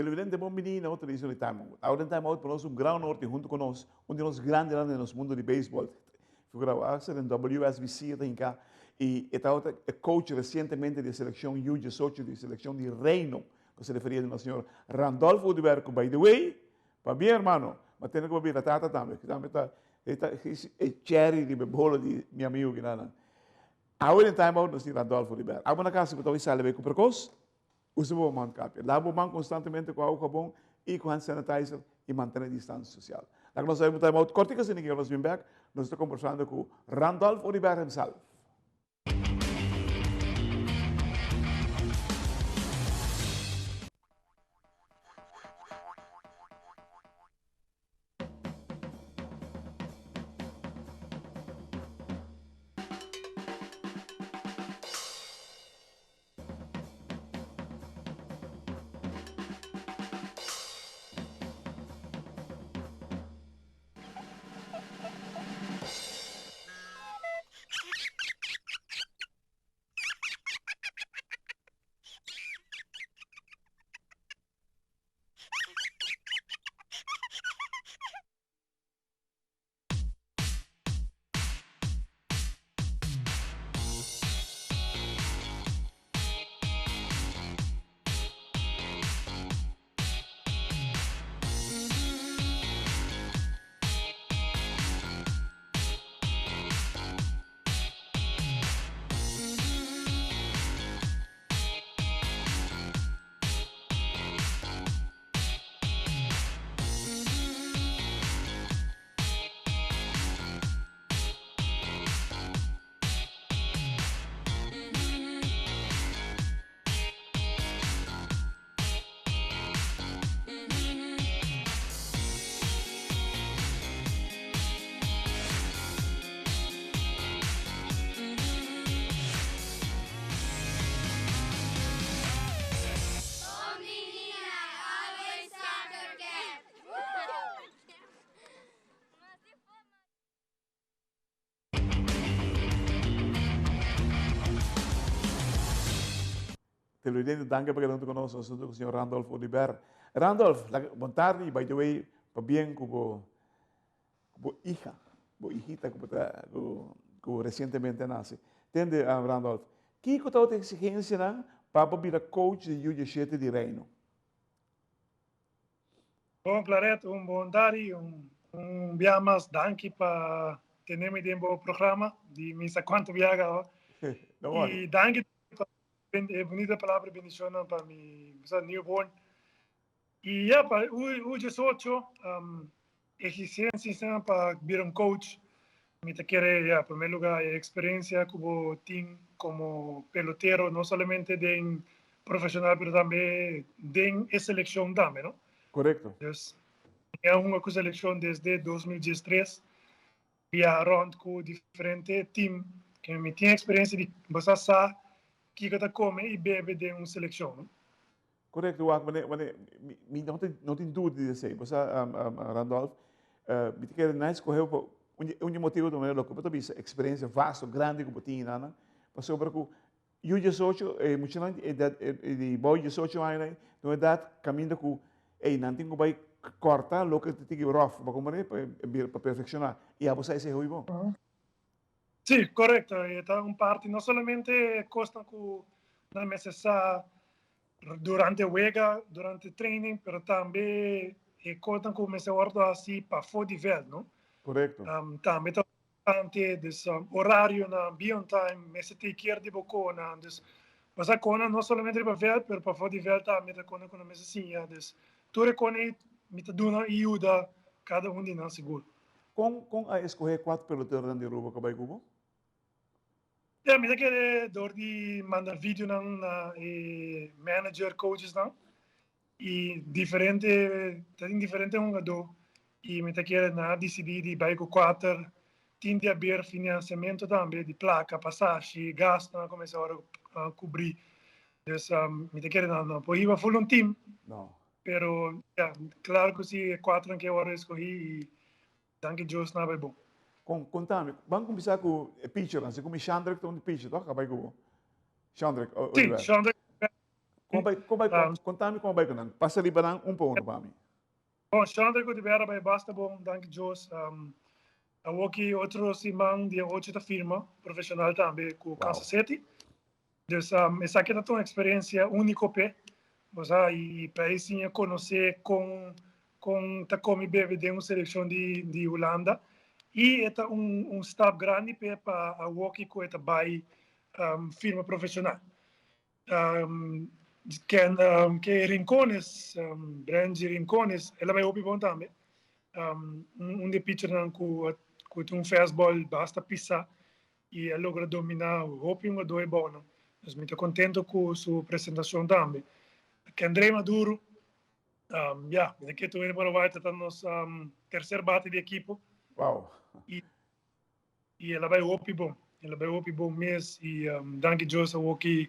Televidente bon bini na otro edicion di Time Out. Awe den Time Out pa nos un gran honor tin hunto cu nos un di nos grandenan den nos mundo di baseball. Figura bo hasta den WSBC e ta hinca y e tabata e coach recientemente di e seleccion U 18 di seleccion di Reino. Nos ta referia di nos señor Randolph Oduber cu by the way, pabia hermano, ma tene cu bo bira tata tambe, cu tambe ta e ta e cherry riba e bolo di mi amigo kinanan. Awe den Time Out nos tin Randolph Oduber. Abo na casa cu ta hoy sali bay cumpra cos? Usa bo mondkapje. Lava bo man konstantemente ku awa habon i ku hand sanitizer i mantene distansia sosial. Laga nos haña un time out kòrtiku asina ke nos bin bèk. Nos ta kombersando ku Randolph Oduber himself. Televidente, danki pa keda huntu ku nos. Nos huntu ku señor Randolph Oduber. Randolph, bon tardi. By the way, pabien ku bo ku bo hija, bo hijita ku bo ta ku ku resientemente a nase. Tende, Randolph, kiko tabata e eksigensianan pa bo bira coach di Yu Dieshete di Reino? Bon Claret, un bon tardi, un bia mas danki pa tene mi den bo programa di mi sa cuanto biaha awo. Y danki pa e bunita palabra bendicionnan pa mi newborn. Y ya pa U 18 exigencianan pa bira un coach mi ta kere ya primer lugar e experiencia cu bo tin como pelotero no solamente den profesional pero tambe den e seleccion tambe no. Correcto. Dus mi a hunga cu seleccion desde 2013 biaha rond cu diferente team que mi tin experiencia di bo sa sa kico ta come y bebe den un seleccion no. Correcto wak mane mane mi no tin no tin duda di esey bo sa Randolph mi ta kere nice coge bo pa un di motibo ta manera loke bo ta bisa experiencia vasto grandi cu bo tin nan pasobra cu yu diesocho e muchanan di edad di bou diesocho aña nan ta un edad caminda cu ey nan tin cu bay corta loke ta tin rof bo comprende pa perfecciona y abo sa esey hopi bon. Sí, correcto. E ta un parti no solamente cosnan cu nan mester sa durante wega, durante training, pero tambe e cosnan cu mester wordo haci pafo di veld, no? Correcto. Tambe ta importante, dus horarionan, be on time, mester take care di bo conan. Dus bo sa conan no solamente riba veld, pero pafo di veld tambe ta conan cu nan mester siña. Dus tur e conan ei mi ta duna y yuda cada un di nan sigur. Kon kon a eskohé kuat peloteronan di Aruba ku bai ku bo? Ya, mi ta kere dor di manda videonan na e manager, coachesnan y diferente, ta tin diferente hungadó y mi ta kere nan a disidí di bai ku kuater. Tin di haber financiamento tambe di plaka, pasashi, gastonan ku mester ora kubrí. Dus mi ta kere nan no por hiba full un team. No. Pero ya, claro cu si e cuatronan ke worde escogi y danki Dios nan a bay bon. Con, contami, ban cuminsa cu e pitchernan, si cu mi Shandrick ta un di pitcher, toch? A bay cu bo? Shandrick Oliver. Si, Shandrick. Kon bai, kon bai, konta mi kon bai ku nan. Pasa riba nan un pa un pa mi. Bon, Chandra ku Rivera bai basta bon, danki Dios. Awoki otro siman dia ocho ta firma profesional tambe ku Kansas City. Dus esaki ta un eksperensia úniko p'e. Bo sa, i pa e siña konosé kon kon ta kome bebe den un selekshon di di Hulanda. I e ta un un stap grandi p'e pa awoki ku e ta bai firma profesional. Ken ke Rincones, Brenji Rincones, el a bai hopi bon tambe. Un di e pitchernan ku ku tin un fastball basta pisá i a logra dominá hopi hungadó e bounan. Dus mi ta kontento ku su presentashon tambe. Kendrey Maduro, ya, mi ta kere tur hende por a wak ta nos terser bate di ekipo. Wow. I el a bai hopi bon. El a bai hopi bon mes i danki Dios awoki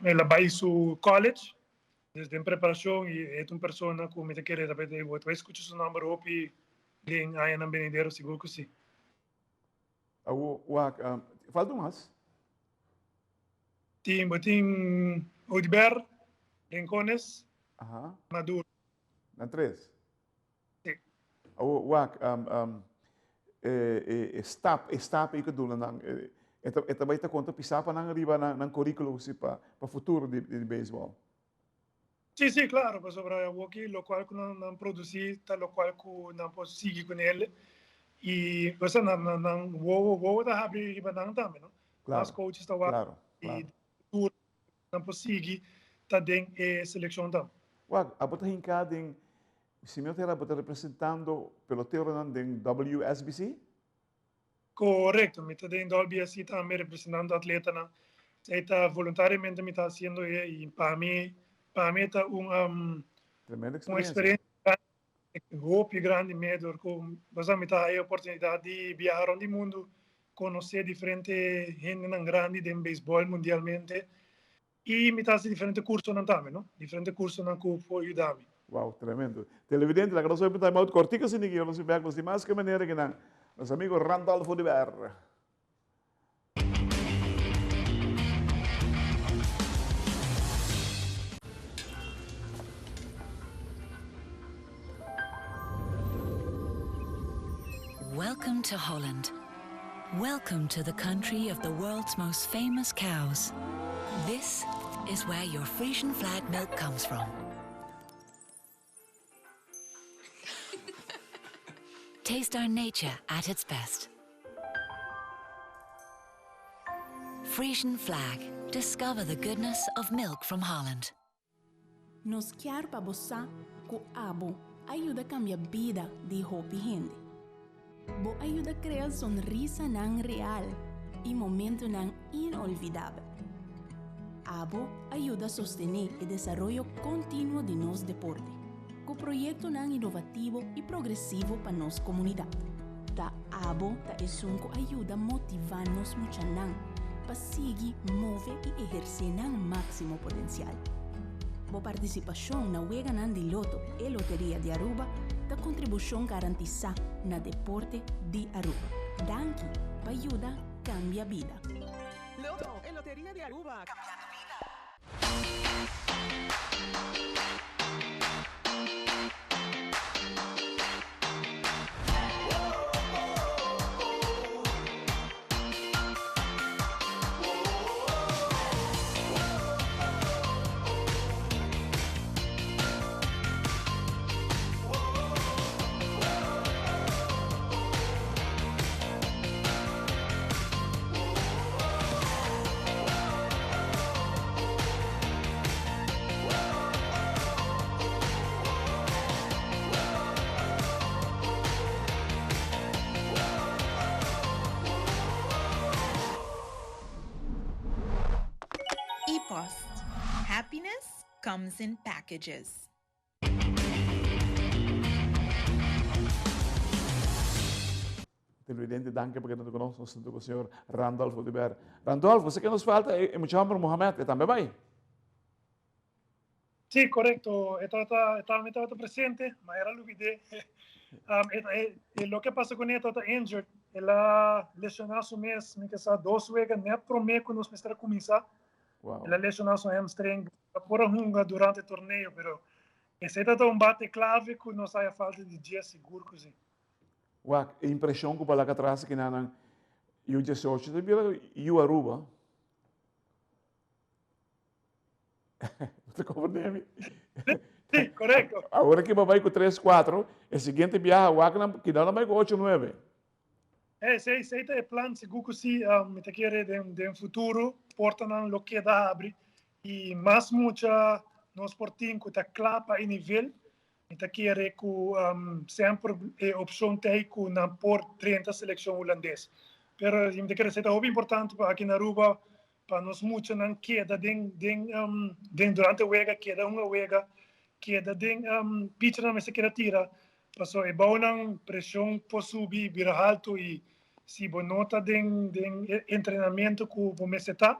el a bai su college. Dus den preparashon i e ta un persona ku mi ta kere ta bo ta bai skucha su nòmber hopi den añanan benidero sigur ku si. Awo wak, falta un mas? Tin, bo tin Oudibert, Rincones, Maduro. Nan tres? Sí. Awo, wak, e stap, e stap ei ku duna nan, e ta, e ta bai ta konta pisá pa nan riba nan, nan kurikulo si pa, pa futuro di, di beisbòl. Sí, sí, klaro, pasobra awoki lokual ku nan, nan produsí ta lokual ku nan por sigui kuné i osea nan, nan, nan wowo, wowo ta habri riba nan tambe, no? Klaro, Mas coaches ta wak klaro, i klaro. tur nan por sigui ta den e selekshon tambe. Wak, abo ta hinká den Si mi no ta era bo ta representando peloteronan den WSBC? Korekto, mi ta den WSBC tambe representando atletanan. Esei ta voluntariamente mi ta hasiendo e i pa mi pa mi ta un Tremendo un experiencia. experiencia hopi grandi mes dor ku basa mi ta haya e oportunidat di biaha rond di mundu, konosé diferente hendenan grandi den beisbòl mundialmente. I mi ta hasi diferente kursonan tambe, no? Diferente kursonan ku por yuda mi. Wow, tremendo. Televidente, laga nos obi un time out kortiko asina ki nos bin bek nos di mas ke manera ki nan nos amigo Randolfo de Ber. Welcome to Holland. Welcome to the country of the world's most famous cows. This is where your Frisian flag milk comes from. Taste our nature at its best. Frisian flag. Discover the goodness of milk from Holland. Nos kier pa bo sa ku abo a yuda kambia bida di hopi hende. Bo a yuda krea sonrisanan real i momentunan inolvidabel. Abo a yuda sostené e desaroyo kontinuo di nos deporte, ku proyektonan inovativo i progresivo pa nos komunidat. Ta abo ta esun ku a yuda motivá nos muchanan pa sigui move i ehersé nan máksimo potensial. Bo partisipashon na Weganan di Loto e Loteria di Aruba ta kontribushon garantisá na deporte di Aruba. Danki pa yuda kambia bida. Loto e Loteria di Aruba, kambiando bida. E-post, Happiness comes in packages. Televidente, danki pa keda ku nos. Nos ta ku señor Randolph Oduber. Randolph, bo sa ke nos falta e mucha homber Mohamed, e tambe bai? Sí, korekto. E tabata, e tambe tabata presente, ma era lubidé. Um, e, e, e loke pasa kuné, e tabata injured. El a lesioná su mes, mi ke sa, dos wega net promé ku nos mester a kuminsá. Wow. El a lesioná su hamstring, no por a hunga durante e torneo, pero esei ta un bate clave ku nos haya falta di dje sigur ku si. Wak, e impreshon ku balaga atras aki nan U 18 ta bira U Aruba. Bo ta comprende mi? Si, korekto. Awor ki bo bai ku tres, kuatro, e siguiente biaha wak nan keda nan bai ku ocho, nuebe. Esei, esei ta e plan, sigur ku si. Mi ta kere den, den futuro portanan lo keda habri i mas mucha nos por tin ku ta kla pa e nivel. Mi ta kere ku semper e opshon ta ei ku nan por drenta selekshon hulandes. Pero mi ta kere esei ta hopi importante pa aki na Aruba pa nos muchanan keda den den den durante wega keda hunga wega keda den pitchernan mester keda tira pasobra e bounan preshon por subi bira halto y si bo no ta den den e entrenamento cu bo mester ta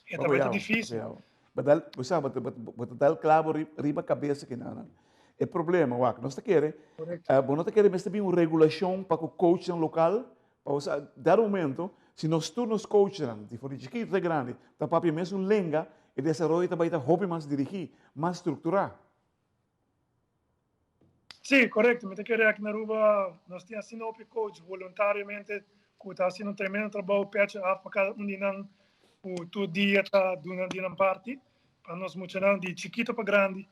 e ta bai ta dificil. Bo dal bo sa bo ta dal clavo riba cabeza kinanan e problema wak nos ta kere bo no ta kere mester bin un regulacion pa cu coachnan local Pa bo sa, dado momento, si nos tur nos coachnan, di for di chikito te grandi, ta papia mesun lenga, e desaroyo ta bai ta hopi mas dirigí, mas strukturá. Sí, korekto. Mi ta kere aki na Aruba nos tin asina hopi coach voluntariamente ku ta hasiendo un tremendo trabou, pèchi af pa kada un di nan ku tur dia ta duna di nan parti pa nos muchanan di chikito pa grandi.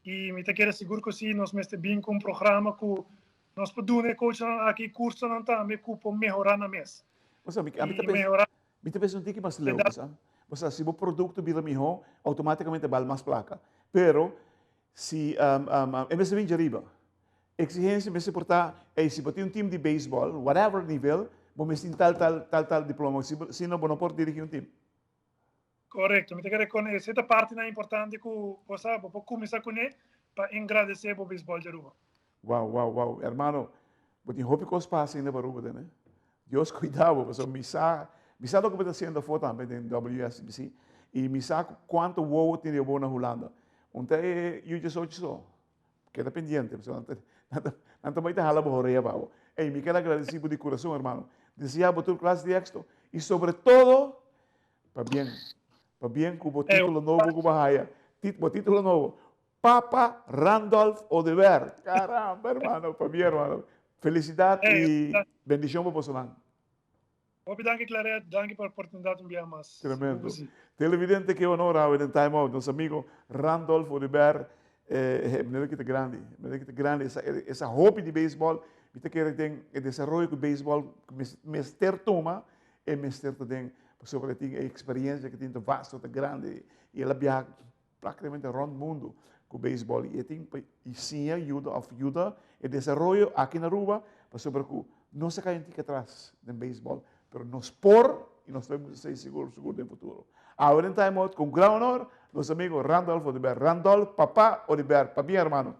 I mi ta kere sigur ku sí nos mester bin ku un programa ku Nos por duna e coachnan aki cursonan tambe cu por mehora nan mes. Bo sa, mi ta pensa, mi ta pensa un tiki mas leu, bo sa. Bo sa, si bo producto bira miho, automaticamente bal mas placa. Pero, si, e mester bin djariba. Exigencia mester por ta, ey, si bo tin un team di baseball, whatever nivel, bo mester tin tal, tal, tal, tal diploma. Si, si no, bo no por dirigi un team. Correcto, mi ta kere con ese ta partinan importante cu bo sa bo por cuminsa cune pa engrandece bo baseball di Aruba. Wow wow wow hermano bo tin hopi cos pa haci ainda pa Aruba den eh Dios cuida bo pasobra mi sa mi sa loke bo ta haciendo afo tambe den WSBC y mi sa cuanto wowo tin riba bo na Hulanda un ta e yu diesocho so keda pendiente pasobra nan ta nan ta bay ta hala bo horea pa bo ey mi ker agradeci bo di curason hermano desea bo tur clase di exito y sobre todo Pabien. Pabien ku bo título nobo ku bo haya. Bo título nobo. Papa Randolph Oduber. Caramba, hermano. Pabien, hermano. Felicidad y bendicion pa bosonan. Hopi danki Claret, danki pa oportunidad un bia mas. Tremendo. Televidente ke honor awe den Time Out, nos amigo Randolph Oduber, eh, meneer ki ta grandi, meneer ki ta grandi, esa, esa hopi di baseball, mi ta kere den e desaroyo ku baseball mester tuma, E mester ta den, pasobra e tin e experiencia ke tin ta vasto, ta grandi, i el a biaha praktikamente rond mundu ku beisbòl i e tin pa i siña yuda òf yuda e desaroyo aki na Aruba, pasobra ku nos a kai un tiki atras den beisbòl, pero nos por i nos ta bai esei sigur sigur den futuro. Awe den Time Out, ku un gran honor, nos amigo Randolph Oduber. Randolph Papa Oduber, pabia hermano.